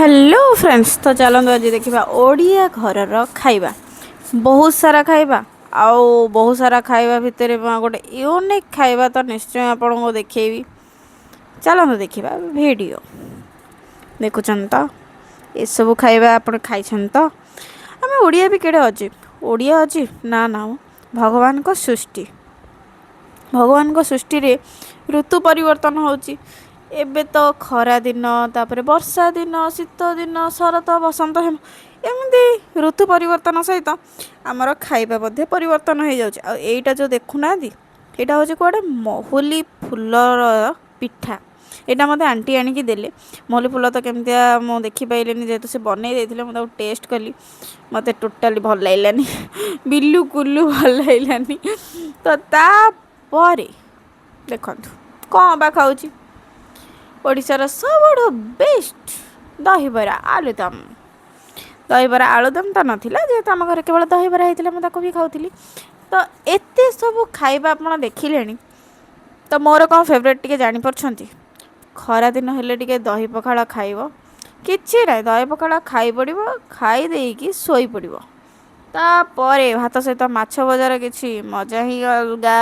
Hello friends, ତ ଚାଲନ୍ତୁ ଆଜି ଦେଖିବା ଓଡ଼ିଆ ଘରର ଖାଇବା। ବହୁତ ସାରା ଖାଇବା ଆଉ ବହୁତ ସାରା ଖାଇବା ଭିତରେ ଗୋଟେ ୟୁନିକ୍ ଖାଇବା ତ ନିଶ୍ଚୟ ଆପଣଙ୍କୁ ଦେଖେଇବି। ଚାଲନ୍ତୁ ଦେଖିବା ଭିଡ଼ିଓ। ଦେଖୁଛନ୍ତି ତ, ଏସବୁ ଖାଇବା ଆପଣ ଖାଇଛନ୍ତି ତ? ଆମେ ଓଡ଼ିଆ ବି କେଡ଼େ ଅଜୀବ। ଓଡ଼ିଆ ଅଜୀବ ନା ନା, ଭଗବାନଙ୍କ ସୃଷ୍ଟି। ଭଗବାନଙ୍କ ସୃଷ୍ଟିରେ ଋତୁ ପରିବର୍ତ୍ତନ ହେଉଛି। ଏବେ ତ ଖରା ଦିନ, ତାପରେ ବର୍ଷା ଦିନ, ଶୀତ ଦିନ, ଶରତ, ବସନ୍ତ, ଏମିତି ଋତୁ ପରିବର୍ତ୍ତନ ସହିତ ଆମର ଖାଇବା ମଧ୍ୟ ପରିବର୍ତ୍ତନ ହେଇଯାଉଛି। ଆଉ ଏଇଟା ଯେଉଁ ଦେଖୁନାହାନ୍ତି, ଏଇଟା ହେଉଛି କୁଆଡ଼େ ମହୁଲି ଫୁଲର ପିଠା। ଏଇଟା ମୋତେ ଆଣ୍ଟି ଆଣିକି ଦେଲେ। ମହୁଲି ଫୁଲ ତ କେମିତିଆ ମୁଁ ଦେଖିପାଇଲିନି। ଯେହେତୁ ସେ ବନେଇ ଦେଇଥିଲେ, ମୁଁ ତାକୁ ଟେଷ୍ଟ କଲି, ମୋତେ ଟୋଟାଲି ଭଲ ଲାଗିଲାନି, ବିଲକୁଲ ଭଲ ଲାଗିଲାନି। ତ ତାପରେ ଦେଖନ୍ତୁ କ'ଣ ବା ଖାଉଛି। ଓଡ଼ିଶାର ସବୁଠୁ ବେଷ୍ଟ ଦହିବରା ଆଳୁଦମ। ଦହିବରା ଆଳୁଦମ ତ ନଥିଲା, ଯେହେତୁ ଆମ ଘରେ କେବଳ ଦହିବରା ହେଇଥିଲା, ମୁଁ ତାକୁ ବି ଖାଉଥିଲି। ତ ଏତେ ସବୁ ଖାଇବା ଆପଣ ଦେଖିଲେଣି, ତ ମୋର କ'ଣ ଫେଭରେଟ୍ ଟିକେ ଜାଣିପାରୁଛନ୍ତି? ଖରାଦିନ ହେଲେ ଟିକେ ଦହି ପଖାଳ ଖାଇବ, କିଛି ନାହିଁ, ଦହି ପଖାଳ ଖାଇ ପଡ଼ିବ, ଖାଇ ଦେଇକି ଶୋଇପଡ଼ିବ। ତାପରେ ଭାତ ସହିତ ମାଛ ଭଜାର କିଛି ମଜା ହିଁ ଅଲଗା।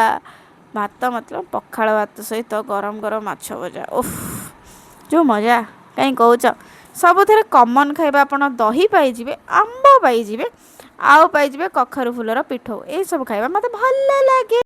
ଭାତ ମତଲବ ପଖାଳ ଭାତ ସହିତ ଗରମ ଗରମ ମାଛ ଭଜା, ଓଫ୍, ଯେଉଁ ମଜା କାହିଁ କହୁଛ। ସବୁଥିରେ କମନ୍ ଖାଇବା ଆପଣ ଦହି ପାଇଯିବେ, ଆମ୍ବ ପାଇଯିବେ, ଆଉ ପାଇଯିବେ କଖାରୁ ଫୁଲର ପିଠଉ। ଏସବୁ ଖାଇବା ମୋତେ ଭଲ ଲାଗେ।